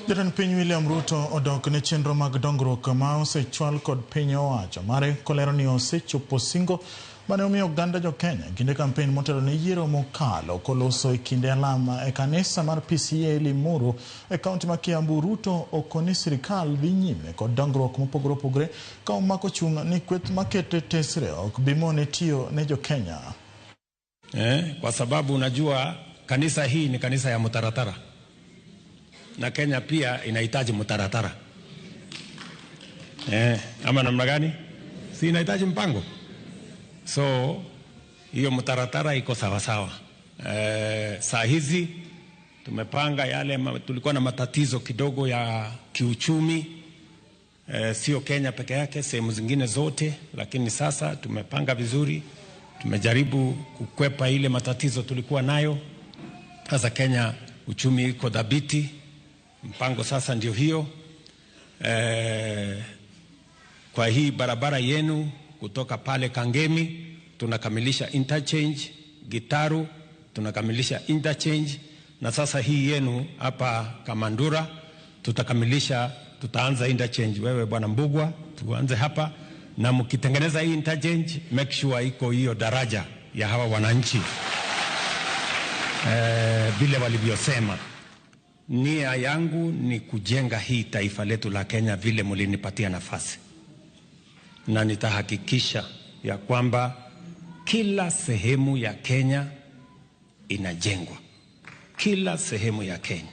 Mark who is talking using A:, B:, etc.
A: Jatend piny William Ruto odok ne chenro mag dongruok ma osechwal kod piny owacho mare kolero ni osechopo singo mane omiyo oganda jo Kenya e kinde kampen motelo ne yiero mokalo. Koloso e kinde alam e kanisa mar PCEA Limuru e kaunti ma Kiambu, Ruto okoni sirikal dhi nyime kod dongruok mopogore opogore ka omako chung' ni kweth makete tesre ok bi mone tiyo ne jo Kenya.
B: Kwa sababu unajua kanisa hii ni kanisa ya mtaratara na Kenya pia inahitaji mtaratara, ama namna gani? Si inahitaji mpango? So hiyo mtaratara iko sawasawa. Saa hizi tumepanga yale tulikuwa na matatizo kidogo ya kiuchumi, sio Kenya peke yake, sehemu zingine zote, lakini sasa tumepanga vizuri, tumejaribu kukwepa ile matatizo tulikuwa nayo. Sasa Kenya uchumi iko dhabiti, mpango sasa ndio hiyo. Kwa hii barabara yenu kutoka pale Kangemi tunakamilisha interchange, Gitaru tunakamilisha interchange, na sasa hii yenu hapa Kamandura tutakamilisha, tutaanza interchange. Wewe Bwana Mbugua, tuanze hapa, na mkitengeneza hii interchange make sure iko hiyo daraja ya hawa wananchi vile walivyosema. Nia yangu ni kujenga hii taifa letu la Kenya vile mlinipatia nafasi, na nitahakikisha ya kwamba kila sehemu ya Kenya inajengwa, kila sehemu ya Kenya.